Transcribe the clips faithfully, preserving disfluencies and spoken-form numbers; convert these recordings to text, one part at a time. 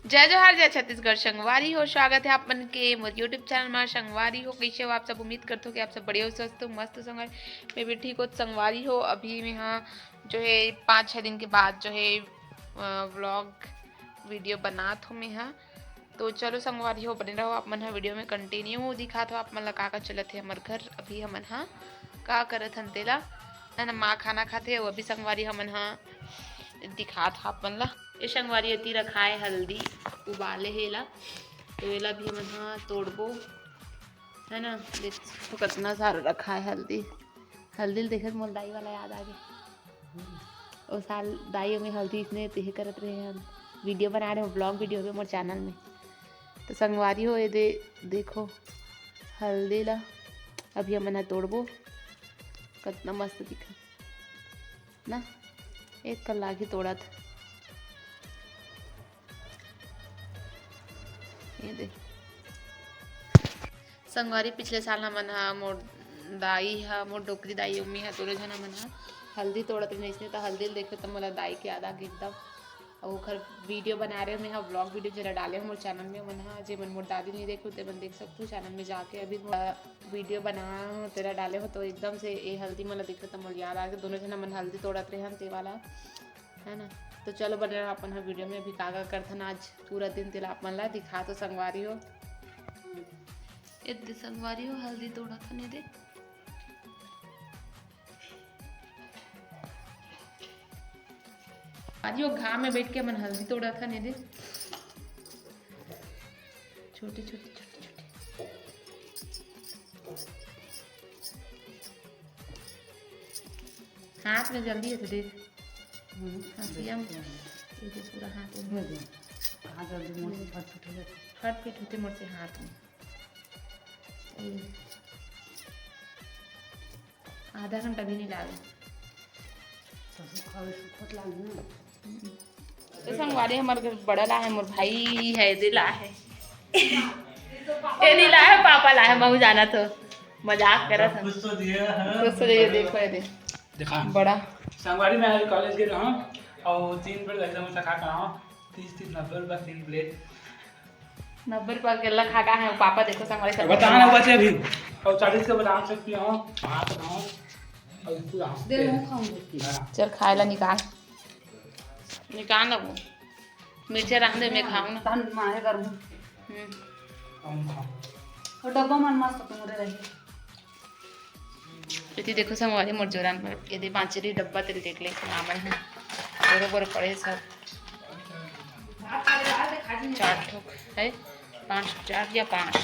जय जोहार, जय छत्तीसगढ़ संगवारी हो, स्वागत है आप मन के मोर YouTube चैनल मा। संगवारी हो, कैसे हो आप सब? उम्मीद करथो कि आप सब बढ़िया हो, स्वस्थ हो, मस्त हो संगवारी। मैं भी ठीक हो संगवारी हो। अभी मैं हाँ जो है पाँच छः दिन के बाद जो है व्लॉग वीडियो बनात हो मैं हाँ। तो चलो संगवारी हो, बने रहो आप मन ह वीडियो में, कंटिन्यू दिखात हो आप मन ला का का चलत हे हमर घर। अभी हमन हा का करत हन तेला, है ना, माँ खाना खाथे, वो अभी संगवारी हमन हा दिखात हो आप मन ला। ये संगवारी एती रखाए हल्दी उबाले हे एला, तो एला भी हमन हा तोड़बो, है ना। देख तो कतना सारा रखाए हल्दी। हल्दी ल देखत मोर दाई वाला याद आ गे। ओ साल दाई में हल्दी इसने तेहे करत रहे हन, वीडियो बना रहे हो, ब्लॉग वीडियो में मोर चैनल में। तो संगवारी हो, ये दे देखो हल्दी ला अभी हमन ह तोड़बो, कतना मस्त दिखत ना, एक कलाक ही तोड़त। ये दे संगवारी, पिछले साल हमन ह, मोर दाई ह, मोर डोकरी दाई अउ मी ह, दोनों झन हमन ह हल्दी तोड़त रहिन। अइसने त हल्दी ल देखे त मोला दाई के याद आ गे एकदम। अउ ओखर वीडियो बना रहे हो, मैं ह व्लॉग वीडियो जेला डाले हो मोर चैनल में, मन ह, जे मन मोर दादी नहीं देखे हो, ते मन देख सकथो चैनल में जाके। अभी वीडियो बना हो, तेला डाले हो, तो एकदम से ये हल्दी मोला देखे त मोला याद आ गे, दोनों झन हमन हल्दी तोड़त रहे हन, ते वाला, है ना। तो चलो बने रहो अपन ह वीडियो में। अभी का का करथन आज पूरा दिन, तेला आप मन ला दिखा तो संगवारी हो। ए दे संगवारी हो, हल्दी तोड़त हन, ए दे। आज यो घाम में बैठ के हमन हल्दी तोड़त हन, ए दे। छोटे छोटे छोटे छोटे। हाथ में जल्दी है तो देख। हम्म, हंसिया में। देखते हैं। ये तो पूरा हाथ में। ये दे। हाथ जल्दी मोर से फटफट हो जाता। फटफट होते मोर से हाथ में। ये। आधा घंटा भी नहीं लागे। तो सुखा हुआ सुखत लागे ना। तो संगवारी हमर घर बड़ा ला है, मोर भाई है, दे ला है। ये नहीं ला है, पापा ला है, महू जाना तो। मजाक करत हन। कुछ तो दिए हैं। कुछ तो दिए, देखो ये दे। देखा। बड़ा। संगवारी मैं आज कॉलेज गए रहा और तीन प्लेट लग समोसा खा के आया। तीस तीस नब्बे रुपया तीन प्लेट। नब्बे रुपया के ला खा का है पापा, देखो संगवारी सब। बताना बचे अभी। और चालीस के बदाम शेक पिया हूँ, हाथ बनाओ और पूरा हूँ। दे, मैं खाऊंगी। हाँ। चल खाए ला निकाल, निकाल ना वो। मिर्चा रख दे, मैं खाऊं ना। तहन माहे कर हूँ। हम्म। हम खाओ। और डब्बा मन मस्त तुमरे रही। एती देखो संगवारी मोर जोरान पर, एती बांचरी डब्बा तेल देख ले, सामान है, बरोबर पड़े सब। चार ठोक है, पाँच, चार या पाँच,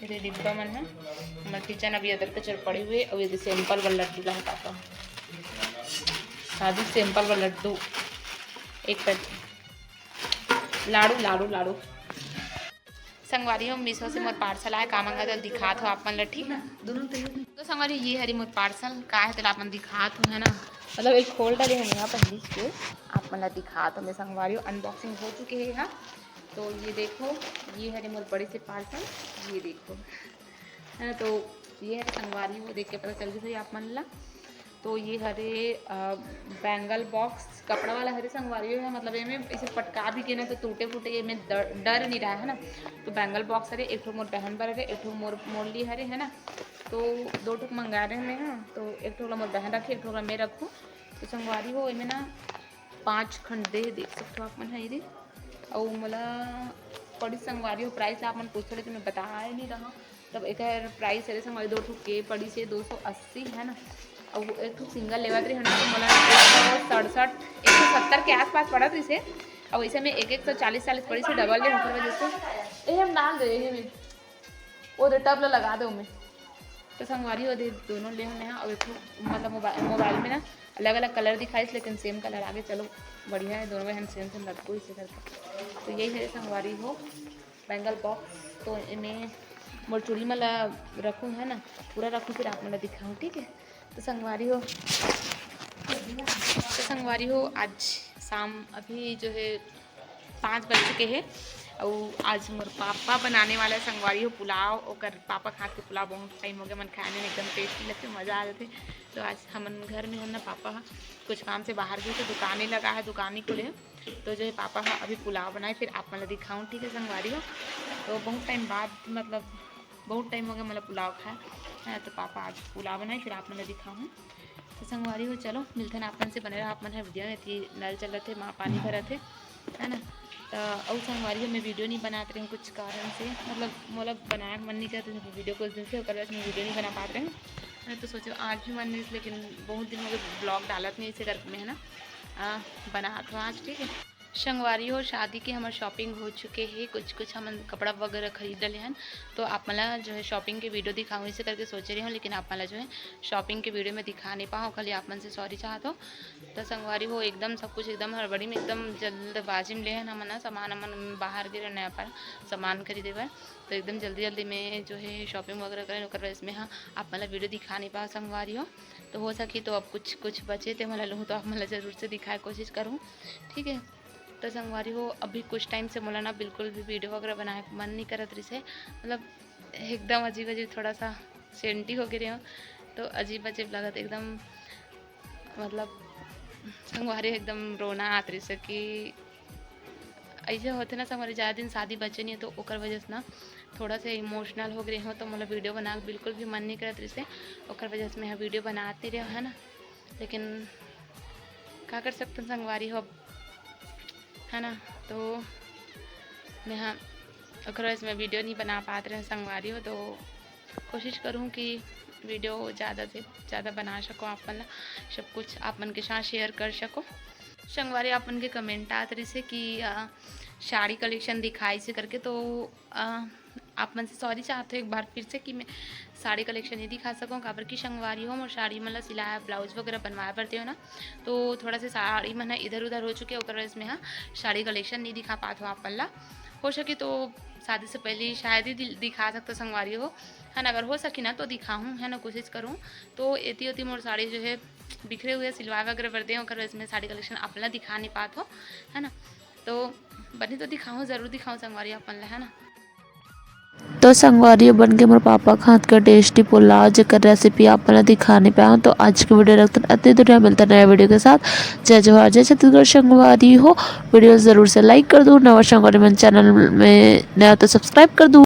एती डिब्बा मन है। हमर किचन अभी अदर कचर पड़े हुए, अभी एती सैंपल वाला लड्डू ला पापा, सादू सैंपल वाला लड्डू, एक पैकेट लाडू, लाडू, लाडू। संगवारी हो, मीशो से मोर पार्सल आए, का मंगा तो दिखात हो आप मन ला, ठीक है? तो संगवारी, ये हरे मोर पार्सल, का है तेला आप मन दिखात हो, है ना, मतलब एक खोल डाले हूँ यहाँ पर बीच के, आप मन ला दिखात हो मैं संगवारी हो। अनबॉक्सिंग हो चुके है यहाँ। तो ये देखो, ये हरे मोर बड़े से पार्सल, ये देखो, है ना। तो ये हरे संगवारी हो, देख के पता चल गई सही आप मन ला। तो ये हरे, अ, बैंगल बॉक्स, कपड़ा वाला हरे संगवारी हो, मतलब एमे इसे पटका भी के ना तो टूटे फूटे, एमे डर, डर नहीं रहा है ना। तो बैंगल बॉक्स हरे, एक ठो मोर बहन बर हरे, एक ठो मोर, मोर लिए हरे, है ना। तो दो ठो मंगा रहे मैं, हाँ, तो एक ठो ला मोर बहन रखे, एक ठो ला मैं रखूँ। तो संगवारी हो, एमे ना पाँच खंड दे, देख सकते हो आप मन, है ये दे। अउ मोला पड़ी संगवारी हो, प्राइस ला आप मन पूछो, लेकिन मैं बताए नहीं रहा। तब एकर प्राइस हरे संगवारी, दो ठो के पड़ी से दो सौ अस्सी, है ना। अउ एक ठो सिंगल लेवत रही, है ना, तो मोला एक सौ सड़सठ, एक सौ सत्तर के आसपास पड़त रहिसे। अउ ऐसे में एक, एक सौ चालीस, चालीस पड़ी से डबल ले, ओकर वजह से ये हम डाल दे, ये में वो दे टब ला लगा दे ओमे। तो संगवारी हो दे दोनों ले हमें, हाँ, अउ एक ठो मतलब मोबाइल, मोबाइल में ना अलग-अलग कलर दिखाइस, लेकिन सेम कलर आगे। चलो बढ़िया है, दोनों बहन सेम सेम लटको इसे करके। तो यही है संगवारी हो बैंगल बॉक्स। तो इमे मोर चूड़ी मन ला रखूँ है ना, पूरा रखूँ, फिर आप मन ला दिखाऊँ, ठीक है? तो संगवारी हो, तो संगवारी हो, आज शाम अभी जो है पाँच बज चुके हैं। और आज मोर पापा बनाने वाला है संगवारी हो पुलाव, ओकर पापा के हाथ के पुलाव बहुत टाइम हो गया, मन खाए नहीं, एकदम टेस्टी लगते, मज़ा आ जाते। तो आज हमन घर में है ना, पापा ह कुछ काम से बाहर गए, तो दुकान ही लगा है, दुकान ही खोले हैं। तो जो है पापा ह अभी पुलाव बनाए, फिर आप मन ला दिखाऊँ, ठीक है संगवारी हो। तो बहुत टाइम बाद, मतलब बहुत टाइम हो गया मतलब पुलाव खाए, है, तो पापा आज पुलाव बनाए, फिर आप मन ला दिखाऊँ। तो संगवारी हो, चलो मिलथन आप मन से, बने रहो आप मन ह वीडियो में। एती नल चलत हे, माँ पानी भरत हे, है ना। तो अउ संगवारी हो, मैं वीडियो नहीं बनात रही हूँ कुछ कारण से, मतलब मोला बनाए के मन नहीं करत वीडियो कुछ दिन से, ओकर वजह से मैं वीडियो नहीं बना पात रही हूँ। है ना, तो सोचो आज भी मन नहीं, लेकिन बहुत दिन हो गए ब्लॉग डालत नहीं, इसे करके मैं, है ना, आ, बनात हूँ आज, ठीक है। संगवारी हो, शादी के हमर शॉपिंग हो चुके हे, कुछ कुछ हमन कपड़ा वगैरह खरीद डले हन, तो आप मन ला जो है शॉपिंग के वीडियो दिखाऊँ इसे करके सोचे रही हूँ, लेकिन आप मन ला जो है शॉपिंग के वीडियो में दिखा नहीं पाऊँ, खाली आप मन से सॉरी चाहत हो। तो संगवारी हो, एकदम सब कुछ एकदम हड़बड़ी में, एकदम जल्दबाजी में ले हन हमन ना सामान, हमन बाहर गे रहन नया पर सामान खरीदे बर, तो एकदम जल्दी जल्दी में जो है शॉपिंग वगैरह करें, ओकर वजह से मैं हाँ आप मन ला वीडियो दिखा नहीं पाऊँ संगवारी हो। तो हो सकी तो अब कुछ कुछ बचे ते मन ला लूँ, तो आप मन ला जरूर से दिखाए कोशिश करूँ, ठीक है। तो संगवारी हो, अभी कुछ टाइम से मोला ना बिल्कुल भी वीडियो वगैरह बनाए के मन नहीं करत रहिस हे, मतलब एकदम अजीब अजीब, थोड़ा सा सेंटी हो गे रहे हो, तो अजीब अजीब लगत एकदम, मतलब संगवारी एकदम रोना आत रहिस हे कि ऐसे होथे ना संगवारी, ज़्यादा दिन शादी बचे नहीं है, तो ओकर वजह से ना थोड़ा सा इमोशनल हो गए हो, तो मोला वीडियो बना के बिल्कुल भी मन नहीं करत रहिस हे, ओकर वजह से मैं वीडियो बनात नहीं रहे, है ना। लेकिन का कर सकथन संगवारी हो, अब, है ना। तो मैं हाँ ओकर वजह से मैं वीडियो नहीं बना पात रहे संगवारी हो, तो कोशिश करूँ कि वीडियो ज़्यादा से ज़्यादा बना सको, आप मन ला सब कुछ आप मन के साथ शेयर कर सको। संगवारी, आप मन के कमेंट आत रहिस हे कि आ, साड़ी कलेक्शन दिखाइस हे करके, तो आ, आप मन से सॉरी चाहत हो एक बार फिर से कि मैं साड़ी कलेक्शन नहीं दिखा सकूँ, काबर कि संगवारी हो मोर साड़ी मन ला सिलाया, ब्लाउज वगैरह बनवाए बर देव ना, तो थोड़ा से साड़ी मन ह इधर उधर हो चुके, ओकर वजह से मैं हा साड़ी कलेक्शन नहीं दिखा पात हो आप मन ला। हो सके तो शादी से पहले ही शायद ही दि-, दिखा सकता संगवारी हो, है ना। अगर हो सकी ना तो दिखाऊँ, है ना, कोशिश करूँ। तो एती ओती मोर साड़ी जो है बिखरे हुए सिलवाए वगैरह बर दे, ओकर वजह से मैं साड़ी कलेक्शन आप मन ला दिखा नहीं पात हो, है ना। तो बनी तो दिखाऊँ, जरूर दिखाऊँ संगवारी आप मन ला, है ना। तो संगवारी हो, बन के मोर पापा के हाथ का टेस्टी पुलाव, जेकर रेसिपी आप मन ला दिखा नहीं पाया हूँ। तो आज की वीडियो रखथन अति दूरिया, मिलता नया वीडियो के साथ। जय जोहार, जय छत्तीसगढ़ संगवारी हो। वीडियो जरूर से लाइक कर दो, नवा संगवारी मन चैनल में नया हो तो सब्सक्राइब कर दो।